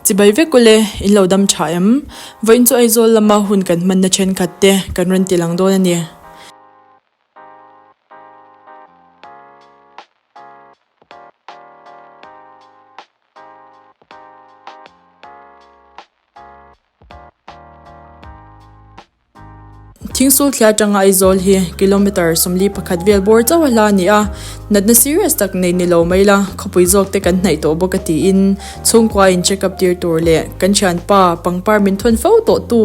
Chibai vek ule, in lo dam tha em? Vawiin chu Aizawl lama hun kan hmanna thenkhat te kan rawn ti lang dawn a ni. Thingsul thli atanga Aizawl hi kilometre 41 vel bawr chauh a hla a ni a, natna serious tak nei ni lo mai la, khawpui zawk te kan hnaih tawh bawk a tiin chhungkua in check up tir tur leh kan thianpa pangpar min thawn fo tawh tu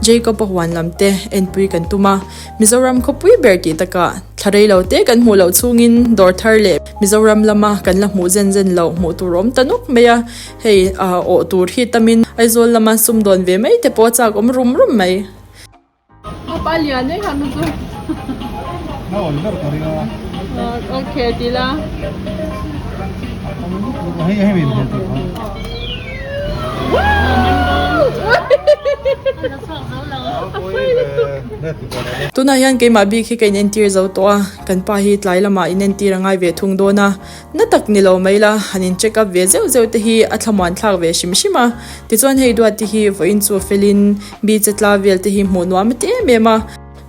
Jacob-a huan lam te enpui kan tum a, Mizoram khawpui ber tih takah thla rei lo te kan hmuh loh chhungin dawr thar leh Mizoram lama kan la hmuh zen zen loh hmuh tur awm ta nawk mai a, hei awh tur hi tamin Aizawl lama sumdawn ve mai te pawh a chak awm rum rum mai. Pa lian e khan chu. Na on ber ka ring a. Okay ti la. Hei hei min hel ti kha. Tunah hian keimah bik hi ka inentir zo tawh a, kan pa hi tlai lamah inentir a ngai ve thung dawn a. Na tak ni lo mai la, han in check up ve zeuh zeuh te hi a thlamuan thlak ve hrim hrim a. Tichuan hei duat te hi vawiin chu a felin mi che tla vel te hi hmuh nuam a ti em em a.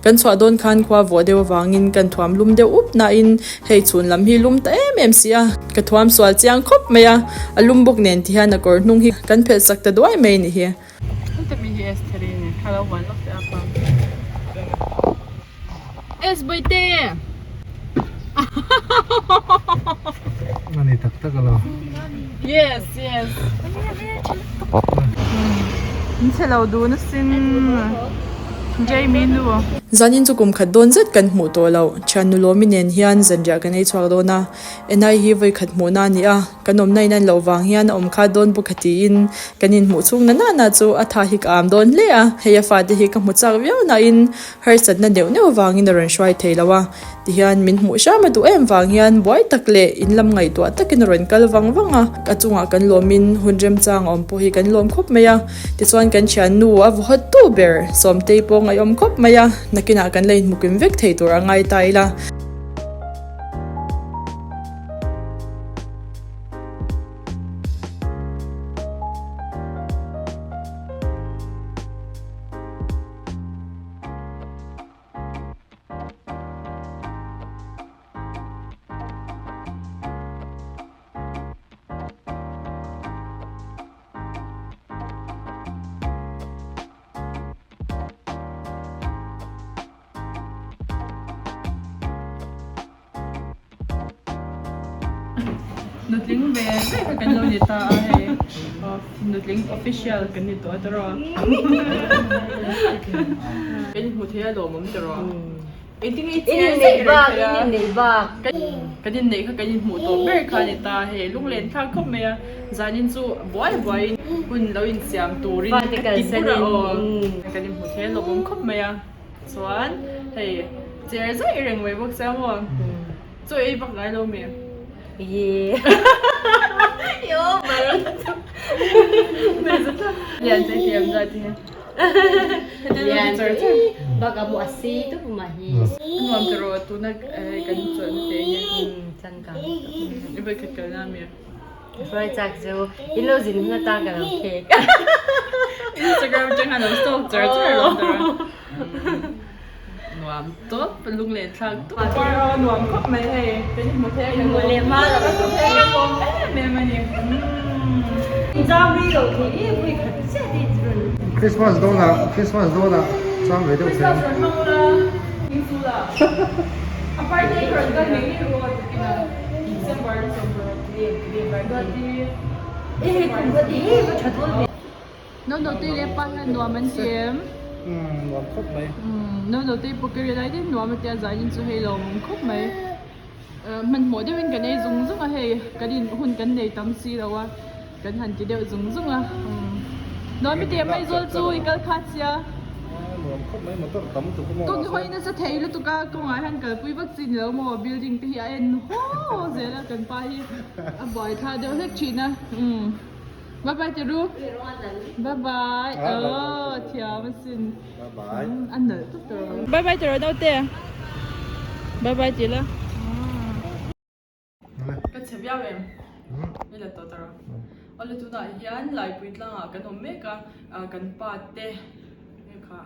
Kan chhuah dawn khan khua vawh deuh avangin kan thuam lum deuh up nain hei chhun lam hi lum ta em em si a, ka thuam sual chiang khawp mai a, a lum bawk nen ti hian a kawr hnung hi kan phelh sak ta duai mai ni hi. Heta mi hi Estheri a ni, thla lo huan lawk teh a pa. Es Bawihte! A ni tak tak alo. Yes, yes. In chhe lo dun asin. Jamie nu. Zanin chu kum khat dawn zet kan hmuh tawh loh. Thiannu Lawmi nen hian zanriah kan ei chhuak dawn a. Enai hi vawi khat hmuhna a ni a, kan awmna in an loh vang hian a awm khat dawn bawk a tiin kan inhmuh chhung na nana chu a tha hi ka am dawn hle a. Hei a fate hi ka hmu chak viau nain harsatna neuh neuh vangin a rawn hruai thei lo a, tihian min hmuh hram a duh em vang hian buai tak leh in lam ngaihtuah takin a rawn kal vang vang a, a chungah kan lawmin hun remchang a awm pawh hi kan lawm khawp mai a, tichuan kan thiannu a vaw hawt tu ber Sawmtei pawh ngaihawm khawp mai a, nakinah kan la inhmukim vek thei tur a ngai ta ila. Nutling ve ve kha kan lo ni ta a hei nutling official kan ni tawh a tiraw kan inhmu thei a lawmawm tiraw engtin nge i chiar zet reng thei a kan inneih kha kan inhmuh tawh ber kha a ni ta a hei lunglen thlak khawp mai a zanin chu buai buaiin hun lo insiam turin ka ti bur a aw kan inhmu thei a lawmawm khawp mai a. Chuan hei cher zaih reng mai bawk sia maw chaw ei vak ngai lo mi? Ye. Yo bar. Lian chei thiam zat hi. Lian bak amu asi tu puma hi. Nuam te ro tuna kan chuan te hi. Changkang. I bai khat kal na mi. Hruai chak chu in lo zin hun atan ka lo khek. Instagram atang khan lo stalk char char lo tur a. Nuam tawp lunglen thlak tawp. Par a nuam khawp mai hei kan inhmu thei a kan Inhmu leh hma lo. Kan hmu thei a kan lawm em em a ni. Inzam rei lo thei em pui khat chiah te chuan. Christmas dawnah Christmas dawnah chang ve deuh Christmas rawn hmang ula Inchula a party rawn kal ngei ngei ru a tukinah December December. No no tui leh pa hian nuam an ti em? Umm nuam khawp mai. Umm no no tui pawh ka ri lai deuh nuam a tia zanin chu hei lo awm khawp mai. Hmanhmawh deuhin kan ei zung zung a hei kan in hun kan nei tam si lo a kan han ti deuh zung zung a. Nuam i ti em Aizawl chu i kal khat sia. Nuam khawp mai motor tam lutuk a maw. Kawng hawi nasa thei lutuk a kawngah hian kalpui vak chi ni lo maw building te hi a en haw zel a kan pa hi a buai thla deuh hlek thin a umm bye bye ti ru bye bye aww thiam asin a nalh tawp tawh bye bye ti rawh naute bye bye ti la. Ka chhe viau em? I la tawh ta rawh. Awle tunah hian Laipui tlangah kan awm mek a, kan pa te kha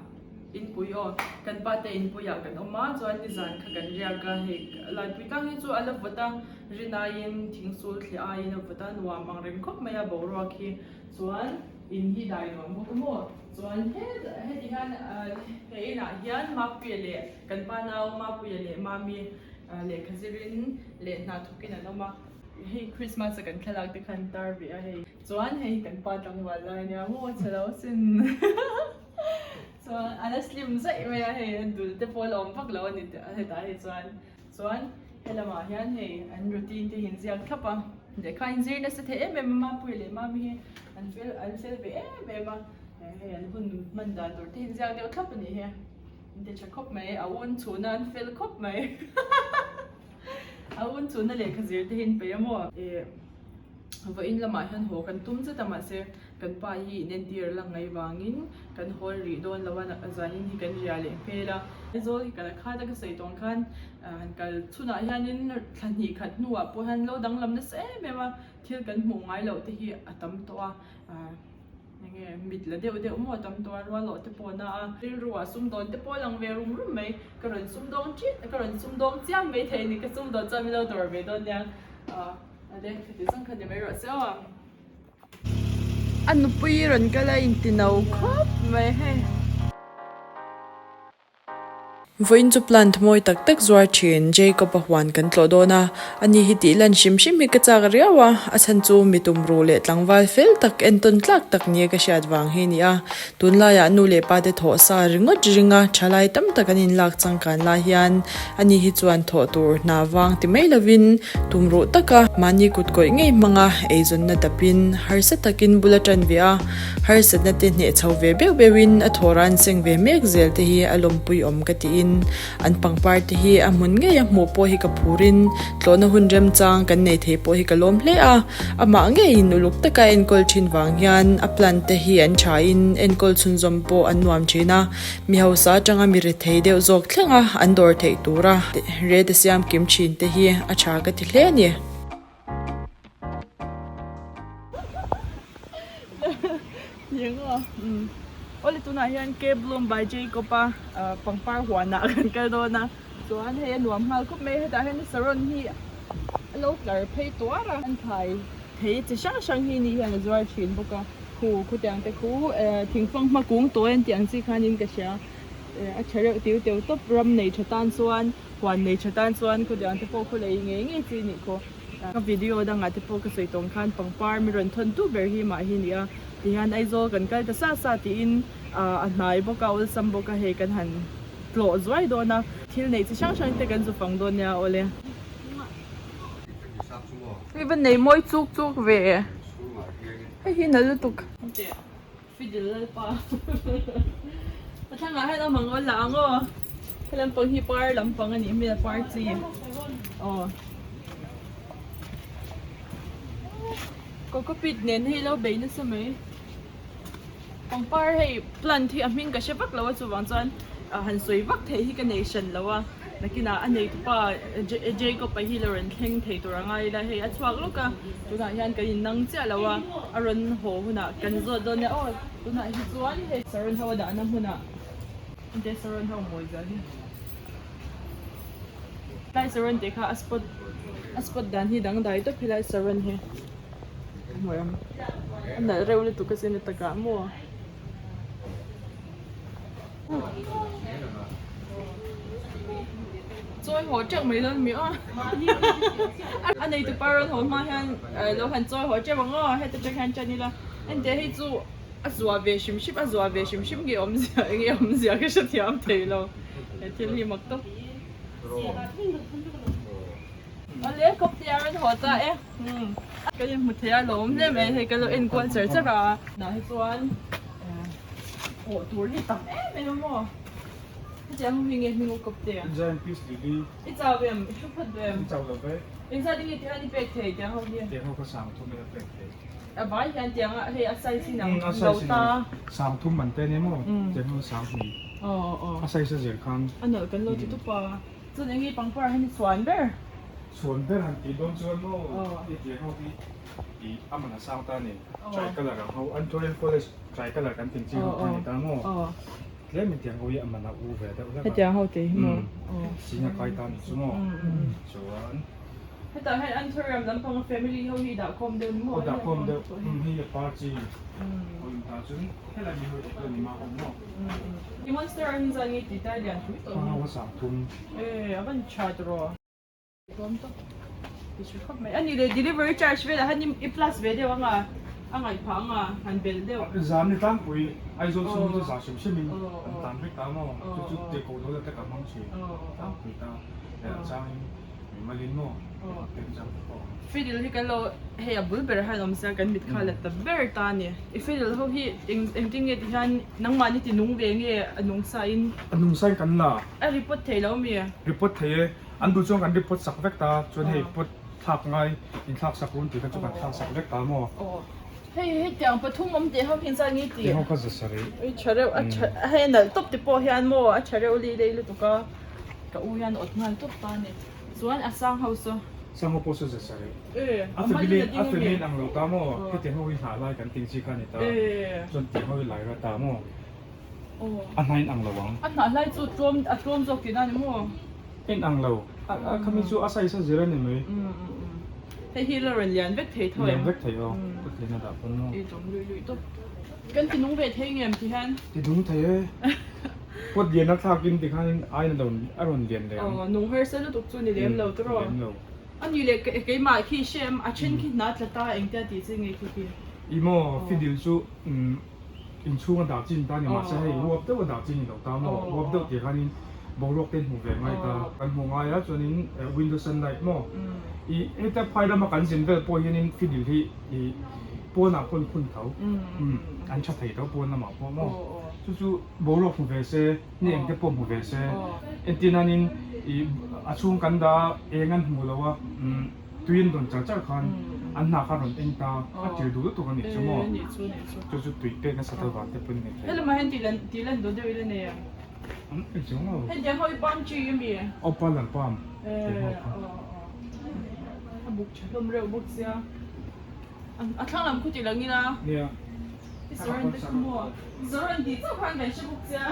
inpui aw, kan pa te inpuiah kan awm a, chuan nizan kha kan riak a, hei Laipui tlang hi chu a la vawt a, rin aiin thingsul thliah aiin a vawt a, nuam ang reng khawp mai a boruak hi chuan in hi dai nuam bawk a maw, chuan heti hian he inah hian Mapuia leh kan pa nau Mapuia leh Mami lehkha zirin leh hna thawkin an awm a. Hei Christmas a kan thlalak te khan tar ve a hei. Chuan hei kan pa tlangval lai ania maw chhe lo sin. Chuan a la slim zaih mai a hei a dul te pawh a la awm vak lo a ni hetah hi chuan. Chuan he lamah hian hei an routine te hi an ziak thlap a. Lehkha in zir nasa thei em em a Mapuia leh Mami hi an fel an fel ve em em a. Hei an hun hman dan tur te hi an ziak deuh thlap a nih hi. An ti tha khawp mai a un chhuna an fel khawp mai. A un chuna lehkha zir te hi an peih a maw? Ih vawiin lamah hian haw kan tum zet a mahse kan pa hi in entir a lang ngai vangin kan haw rih dawn lo a zanin hi kan ria leh hmel a. Aizawl hi kal khat a ka sawi tawng khan han kal chhunah hianin thla hnih khat hnuah pawh hian lo danglam nasa em em a thil kan hmuh ngai loh te hi a tam tawh a. Enge mit la deuh deuh maw tam tawh a rual loh te pawh na a. Rilru ah sumdawn te pawh a lang ve rum rum mai. Ka rawn sumdawng ṭin ka rawn sumdawng chiang mai thei a ni. Ka sumdawn chuan min lo dawr ve dawn nia. Aw ale khati zawng kha ni mai rawh se aw. A nupui rawn kal a inti no khawp mai hei. Vawiin chu plant mawi tak tak zuar thin Jacob-a huan kan tlawh dawn a, ani hi tih lan hrim hrim hi ka chak riau a, a chhan chu mi tumruh leh tlangval fel tak entawn tlak tak nia ka hriat vang hi a ni a, tunlaiah nu leh pa te thawh sa ringawt ringa thalai tam tak an inlak changkan lai hian ani hi chuan thawh tur hna vang ti mai lovin tumruh taka mahni kut kawih ngei hmanga eizawnna dapin harsa takin bula tan ve a. Harsatna te hneh chho ve beuh beuhin a thawh ran seng ve mek zel te hi a lawmpui awm ka tiin an pangpar te hi a hmun ngei a hmuh pawh hi ka phurin tlawhna hun remchang kan nei thei pawh hi ka lawm hle a, amah ngeiin uluk taka enkawl thin vang hian a plant te hi an thain enkawl chhunzawm pawh an nuam thin a, mi hausa atanga mi rethei deuh zawk thlenga an dawr theih tura rate siam kim thin te hi a tha ka ti hle a ni. Awle tunah hian K Bloom by Jacob a pangpar huanah kan kal dawn a chuan hei a nuam nghal khawp mai hetah hian saron hi a lo tlar phei tuar a an thlai thei chi hrang hrang hi ni hian a zuar thin bawk a khu khutiang te khu thingfang hma kung tawi an tih ang chi khanin ka hria a tha reuh tiu teu tawp ram nei tha tan chuan. Huan nei tha tan chuan khawdiang te pawh khaw lei ngei ngei chi nih khaw. Ka video dangah te pawh ka sawi tawng khan pangpar mi rawn thawn tu ber hi mah hi ni a. Tihian Aizawl kan kal ta sa sa tiin a hnai bawk a, awlsam bawk a hei kan han tlawh zuai dawn a. Thil neih chi hrang hrang te kan zu fang dawn nia awle. Hei va nei mawi chuk chuk ve. Hei hi nalh lutuk. Fidel Lalpa a thlangah hian awm ang aw la ang aw he lampang hi par lampang a nih hmel par chi aw cocopeat nen hei lo bei nasa mai pangpar hei plant hi a hming ka hre vak lo a chuvang chuan han sawi vak theih hi ka nei hran lo a nakinah a neitupa Jacob a hi lo rawn thleng thei tur a ngai ila hei a chhuak lawk a tunah hian kan innang chiah lo a a rawn haw hunah kan zawt dawn nia aw tunah hi chuan hei saron ho a dahna hmunah ente saron ho mawi zia hi tlai saron tih kha a spot a spot dan hi dangdai tawp helai saron hi a nalh reuh lutuk asin a takah maw. Chawi haw teuh mai dawn mi aw a neitu pa rawn haw hma hian lo han chawi haw teuh ang aw heta tang hian tan ila enteh hei chu a zuah ve hrim hrim a zuah ve hrim hrim nge awmzia enge awmzia ka hrethiam thei lo he thil hi mak tawp. Awle kawpte a rawn haw ta e kan inhmu thei a lawm hle mai hei ka lo enkual char char a nah hi chuan awh tur hi tam em em a maw hetiang ho hi nge hming u kawpte a Giant peace lily i chau em i hru phawt duh em i chau lo ve engzat nge tihian i pek thei tiang ho hi tiang ho ka sang thum in a pek thei a vai hian tiang a hei a size in ang lo ta sang thum man te nia maw tiang ho sang hnih aw aw a size a zir khan a nawlh kan lo ti tup a. Chuan eng nge pangpar hian i chhuan ber? Chhuan ber han tih dawn chuan maw i tiang ho hi i a man a sang ta a ni. Tricolour ang ho Antorian College tricolour kan tih chi ho kha a ni ta maw? Tlem in tiang ho hi a man a u ve deuh hlek a. Hetiang ho te hi maw? Singa kai ta a ni chu maw? Chuan. Hetah hian Antorium lampanga family ho hi dah khawm deuh ni maw? Aw dah khawm deuh. Hei a par chi ho in ta chuan helai mi ho te pawh a ni mah awm maw? I monster a hin zan nge tih tai lian pui tawh hi. Hau a sang thum. E a van tha tawh. Tlawm tawp. Ti tha khawp mai. Ani le delivery charge velah hian i plus ve deuh anga a ngaih phah anga han belh deuh. Zan ni tlangpui Aizawl chhung chu za hrim hrim in an tan vek ta maw? Chu chu tih koh dawn ata ka hmang thin tlangpui ta. A changin mimalin maw pen chang te pawh. Fiddle hi kan lo hei a bul ber hian awm sia kan mit kha la ta ber ta a ni. I fiddle ho hi eng engtin nge ti hian nangmahni ti nung ve nge a nung sa in? A nung sa in kan la. A report thei lo mi? Report thei e. An duh chuan kan report sak vek ta chuan hei pot thlak ngai in thlak sak run tih kha chu kan thlak sak vek ta maw? Aw hei hetiang pathum awm teh ho hian chuan nge ti? Teh ho kha za sarih. Ui tha reuh a tha hei a nalh tawp te pawh hian maw a tha reuh li lei lutuk a ka u hian awt nghal tawp ta a ni. Chuan a sang ho saw. Sang ho pawh saw za sarih. A family a family in ang lo ta maw? Hetiang ho hi hnah lai kan ting chi kha a ni ta chuan tiang ho hi lai ra ta maw? A hna in ang lo ang. A hnah hlai chu tlawm a tlawm zawk tihna a ni maw? In ang lo. A khami chu a size a zir a ni mai. Hei hi la rawn lian vek thei tho em? Lian vek thei aw. Ka thleng a dah pawn maw? I tawng luih luih tawp. Kan ti nung ve thei ngem ti hian? Ti nung thei e. Pot lian a thlak in ti khan in ain a rawn a rawn lian leh ang. Aw nung harsa lutuk chu ni lem lo tawh. Lem lo. A ni leh keimah khi hrem a then khi hna tla ta engtia tih chi nge khi khi? I maw fidil chu inchhunga dah chin ta ni mahse hei uap deuh a dah chin ni lo ta maw uap deuh tih khanin boruak te hmu ve ngai ta kan hmu ngai a chuanin window sunlight maw ih heta phai lama kan zin vel pawh hianin fidil hi ih pawnah pawn phun tho an tha thei tho pawn lamah pawh maw chu chu boruak hmu ve se ni eng te pawh hmu ve se entir nanin ih a chhung kan dah a eng an hmu lo a. Tui an rawn char char khan an hna kha rawn eng ta a tir duh lutuk a nih chu maw? Chu chu tui pek nasa ta vang te pawhin a ni thei. Helamah hian tih lan tih lan duh deuh ila nei ang. An ei chiang lo. Hei tiang ho hi palm tree a mi? Aw palm an palm tiang ho kha. A buk tha hlawm reuh bawk sia. A thlang lam khu tih lang ila. Nia. I sawi te khu maw? Zoran tih chauh khan kan hre bawk sia.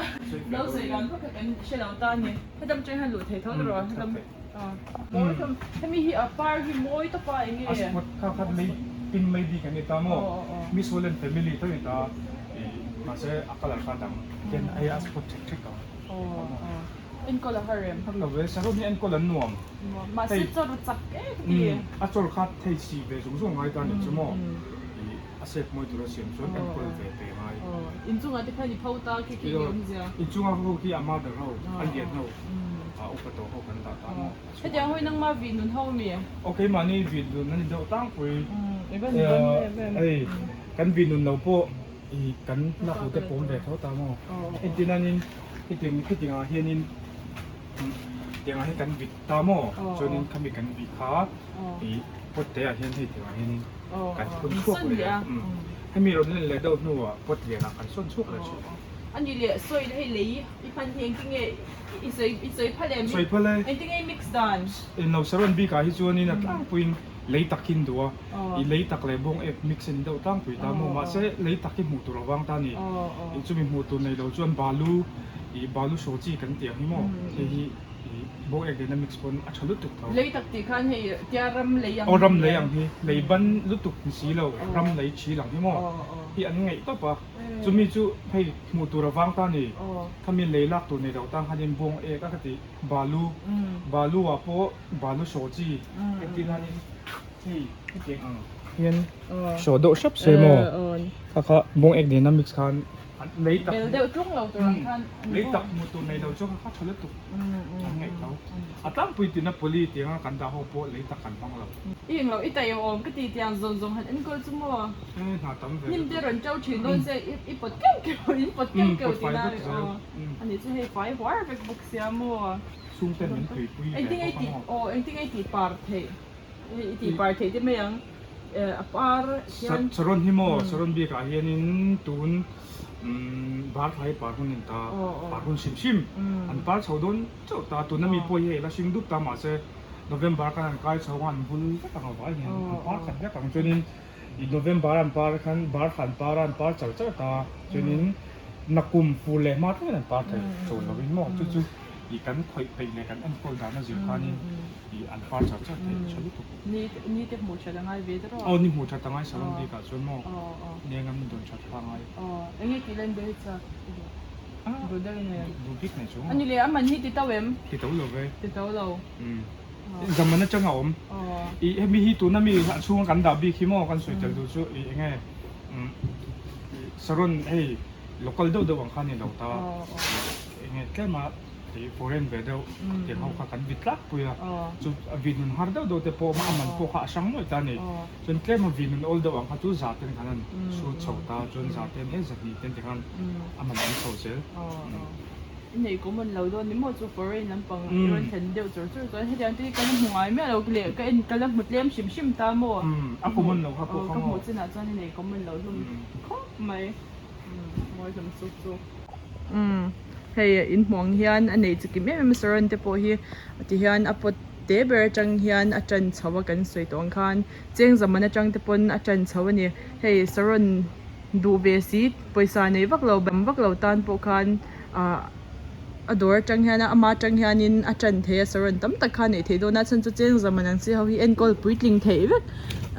Lo sawi dan vak kha kan hre lo ta a ni. Hetam tang hian luh thei tho rawh. Hetam. Hemi hi a par hi mawi tawp a enge? A spot kha khat mai pin mai bik an ni ta maw? Miss Holland family tho ni ta ih mahse a colour kha a dang khian hei a spot thek thek ang. Enkawl a har em? Har lo ve, saron hi enkawl an nuam. Mahse chawr chak em ka ti. A chawr kha thei si ve zung zung ngai ta ni chu maw? Ih a sep mawi tur a siam chuan enkawl ve pe ngai. Inchungah te khan i pho ta khi khi nge awmzia? Inchunga ho khi a mother ho, a lian ho. A upa tawh ho kan dah ta maw? Hetiang hawi nangma vih nun ho mi? Aw keimahni vih nun a ni deuh tlangpui. Hei kan vih nun lo pawh i kan lak te pawm ve tho ta maw? Entir nanin hetiang hetiangah hianin tiangah hian kan vit ta maw? Chuanin khami kan vih kha i pot te ah hian hei tiangah hianin kan phun chhuak leh a. Hemi rawn len leh deuh hnuah pot lianah kan sawn chhuak leh thin. A ni leh soil hei lei i hman hi engtin nge I sawi i sawi phal em? Sawi phal e. Engtin nge i mix dan? Englo saron bikah hi chuanin a tlangpuiin lei tak hi an duh a, i lei tak leh bawng ek mix in deuh tlangpui ta maw? Mahse lei tak hi hmuh tur a vang ta a ni. I chumi hmuh tur nei lo chuan balu, i balu hraw chi kan tih ang hi maw? Hei hi i bawng ek nena mix pawn a tha lutuk tho. Lei tak tih khan hei tia ram lei ang hi. Aw ram lei ang hi, lei ban lutuk ni si lo, ram lei thil ang hi maw? Hi an ngaih tawp a. Chumi chu hei hmuh tur a vang ta ni. Khami lei lak tur nei lo tang khanin bawng ek a ka ti balu balu ah pawh balu hraw chi entir hianin hei hetiang ang hian hraw deuh hrep se maw kha kha bawng ek nena mix khan lei tak bel deuh tlung lo tur ang khan lei tak hmuh tur nei lo chu kha kha tha lutuk an ngaih tho a tlangpui tina poly tianga kan dah ho pawh lei tak kan hmang lo. I englo i taih awm ka ti tiang zawng zawng han enkawl chu maw. Hnim te rawn to thin dawn che i pawt keuh keuh in pawt keuh keuh tih na aw a nih chu hei fai huar vek bawk sia maw. Chhungten min tuipui ve bawk a maw. Aw engtin nge i tih par theih i tih par theih te mai ang a par hian. Saron hi maw saron bikah hianin tun bar thla hi par hun in ta par hun hrim hrim an par chho dawn chauh ta tuna mi pawh hi hei la hring dup ta mahse. November khan an kai chho a an vul vek ang a vai hian an par khat vek ang chuanin ih November an par khan bar kha an par a an par char char ta chuanin nakum fur leh hma thlengin an par thei chawl lovin maw chu chu ih kan khawih peih leh kan enkawl dan a zir khanin ih an par char char thei tha lutuk. Ni ni te hmuh that a ngai ve ta rawh. Aw ni hmuh that a ngai salon bik ah chuan maw ni engam ni dawn that kha a ngai. Aw enge tih lan ber hi chak i duh? Duh deuh i nei em? Duh bik nei chu. Ani le a man hi ti tau em? Ti tau lo ve. Ti tau lo. Zaman atang a awm. I hemi hi tuna mi a chhunga kan dah bik hi maw kan sawi tel duh chu i enge saron hei local deuh deuh ang kha a ni lo ta. Enge tlem a i foreign ve deuh tiang ho kha kan vit tlak pui a. Chu a vit nun har deuh deuh te pawh a man pawh kha a hrang nuaih ta a ni. Chuan tlem a vin an awl deuh ang kha chu za ten khan an chhut chho ta chuan za ten e zahnih ten ti khan a man an chho zel. I nei common lo dawn ni maw chu foreign lampang i rawn thlen deuh chur chur chuan hetiang te hi ka la hmu ngai miah lo leh ka en ka la hmu tlem hrim hrim ta maw A common lo kha pawh kha ka hmuh chinah chuan i nei common lo hlum khawp mai mawi hlum chuk chu. Hei in hmuh ang hian a nei chikim em em a saron te pawh hi tihian a pot te ber atang hian a tan chho a kan sawi tawh ang khan cheng zaman atang te pawn a tan chho a ni hei saron duh ve si pawisa nei vak lo bam vak lo tan pawh khan ah a dawr atang hian ama atang hianin a tan thei a saron tam tak kha a neih theih dawn a chhan chu cheng zaman ang chi ho hi enkawl puitling theih vek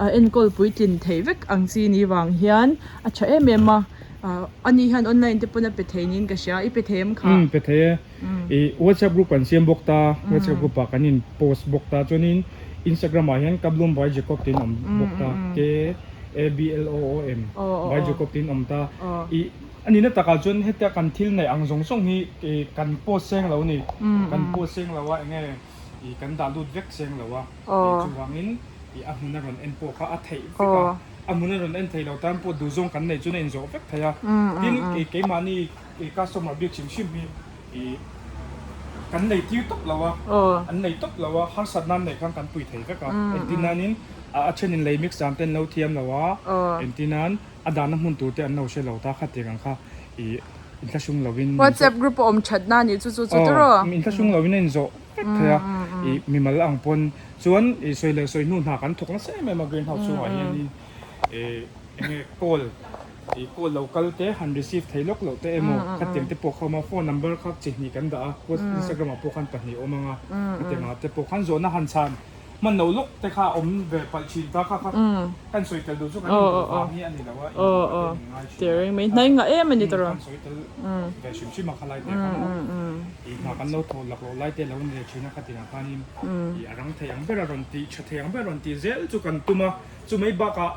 ah enkawl puitlin theih vek ang chi ni vang hian a tha em em a. Ah ani hian online te pawn a pe thei niin ka hria, i pe thei em kha? Umm pe thei e. I WhatsApp group kan siam bawk ta, WhatsApp group ah kan in post bawk ta, chuanin Instagram ah hian Kablum by Jacob tiin awm bawk ta, K A B L O O M by Jacob tiin awm ta. I a nihna takah chuan hetia kan thil neih ang zawng zawng hi kan post seng lo a ni, kan post seng lo a enge i kan dah lut vek seng lo a, chuvangin i a hmun a rawn en pawh kha a theih vek a. A hmun a rawn en thei lo tan pawh duhzawng kan neih chuan a inzawh vek thei a. Tin, kei keimahni customer bik hrim hrim hi ih kan nei tir tawp lo a, an nei tawp lo a, harsat nan neih khan kan pui thei vek a. Engtin nanin a thenin lei mix dan te an lo thiam lo a, engtin nan a dahna hmun tur te an lo hre lo ta kha tiang ang kha ih inthlahrung lovin WhatsApp group a awm that na nih chu chu chu tiraw? Aw, inthlahrung lovin a inzawh vek thei a, ih mimal ang pawn Chuan i sawi leh sawi hnu hna kan thawk nasa em em a greenhouse chhungah hianin ih enge call ih call lo kal te han receive thei lawk loh te emaw khatiang te pawh kha awm a phone number kha chi hnih kan dah a Instagram ah pawh khan pahnih a awm ang a khatiang ah te pawh khan zawhna han chhan hman loh lawk te kha a awm ve palh thin ta kha kha kan sawi tel duh chu kan induh vang hi a ni lo a induh vang te min ngai thin a kan sawi tel ve hrim hrim a khalai te kha maw ih hna kan lo thawh lak loh lai te lo ni leh thin a khatiang ah khanin. Ih a rang thei ang ber a rawn tih tha thei ang ber a rawn tih zel chu kan tum a, chu mai bakah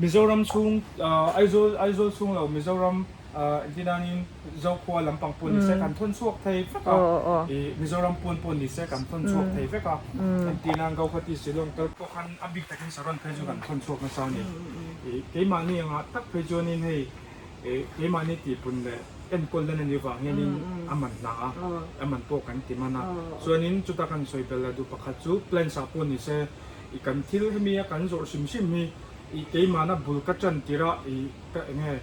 Mizoram chhung ah Aizawl Aizawl chhung lo Mizoram ah engtinanin Zokhua lampang pawh ni se kan thawn chhuak thei vek a, ih Mizoram pawn pawh ni se kan thawn chhuak thei vek a, engtinan Gauhati Shillong kal pawh khan a bik takin Saron phei chu kan thawn chhuak nasa a ni. Ih keimahni angah tak phei chuanin hei ih keimahni tihpun leh enkawl dan a nih vang hianin a man hna a, a man pawh kan ti man a. Chuanin chuta kan sawi belh la duh pakhat chu plans ah pawh ni se i kan thil hemi a kan zawrh hrim hrim hi i keimahna bul ka tan tirh a i ka enge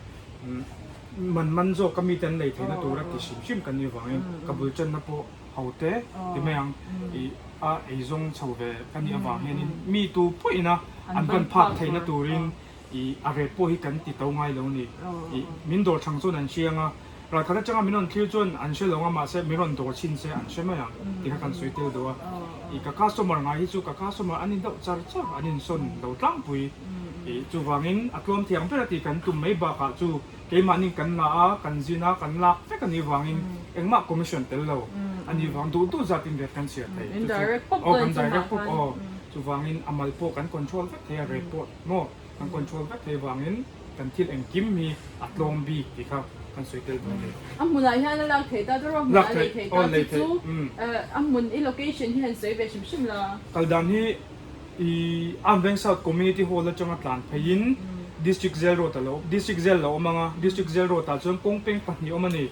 man man zawk a mite an lei theihna tura ti hrim hrim kan nih vangin ka bul tanna pawh ho te ti mai ang i a eizawng chho ve ka nih avang hianin mi tu pawhin a an ban phak theihna turin I a rep pawh hi kan ti to ngai lo ni. I min dawr chhang chuan an hriang a, ralkhat atanga min rawn thlir chuan an hre lo ang a, mahse min rawn dawr chhin se an hre mai ang tih kha kan sawi tel deuh a. I ka customer ngai hi chu ka customer an in deuh char char, an insawn lo tlangpui. I chuvangin a tlawm thiang ber a tih kan tum mai bakah chu keimahni kan la a, kan zin a, kan lak vek a nih vangin engmah commission tel lo a nih vang duh duh zatin rate kan chhiar thei. Chu chu aw kan direct pawp aw chuvangin a mal pawh kan control vek thei a rate pawh. Maw? Kan control vek thei vangin kan thil engkim hi a tlawm bik tih kha kan sawi tel dawn a ni. A hmunah hian a lak theih ta dawn a, hmunah a lei theih ta chu chu a hmun i location hi han sawi ve hrim hrim la. Kal dan hi i Amveng South Community Hall atanga tlan pheiin District Jail Road a lo District Jail lo awm ang a, District Jail Road ah chuan kawng peng pahnih awm a ni.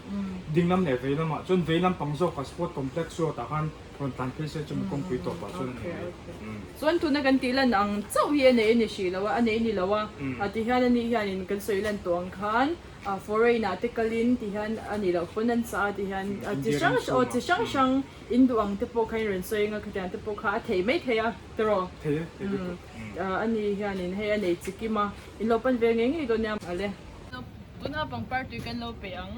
Ding lam leh vei lamah chuan vei lam pang zawkah sport complex road ah khan rawn tlan phei se chumi kawngpui tawpah chuan a ni mai. Chuan tuna kan tih lan ang chauh hi a nei a ni hrih lo a, a nei ni lo a, ti hian ani hianin kan sawi lan tawh ang khan foreign ah te kalin ti hian a nih loh pawn an chah a ti hian chi hrang aw chi hrang hrang in duh ang te pawh kha in rawn sawi anga khatiang te pawh kha a thei mai thei a tiraw? Thei e, thei lutuk. Ani hianin hei a nei chi kim a, in lo pan ve ngei ngei dawn nia. Ale. Tuna pangpar tui kan lo pe ang.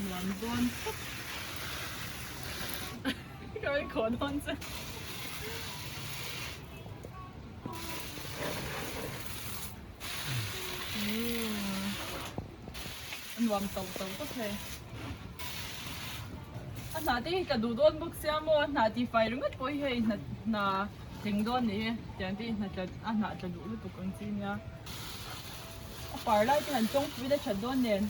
Nuam dawn khawp. Ka rawn khawh dawn che. Nuam to to khawp hei. A hna te hi ka duh dawn bawk sia maw a hna tih fai ringawt pawh hi hei hna hna tling dawn ni hi tiang te hi hna tla a hnah tla duh lutuk ang chi nia a par lai te han tawng pui la that dawn nen.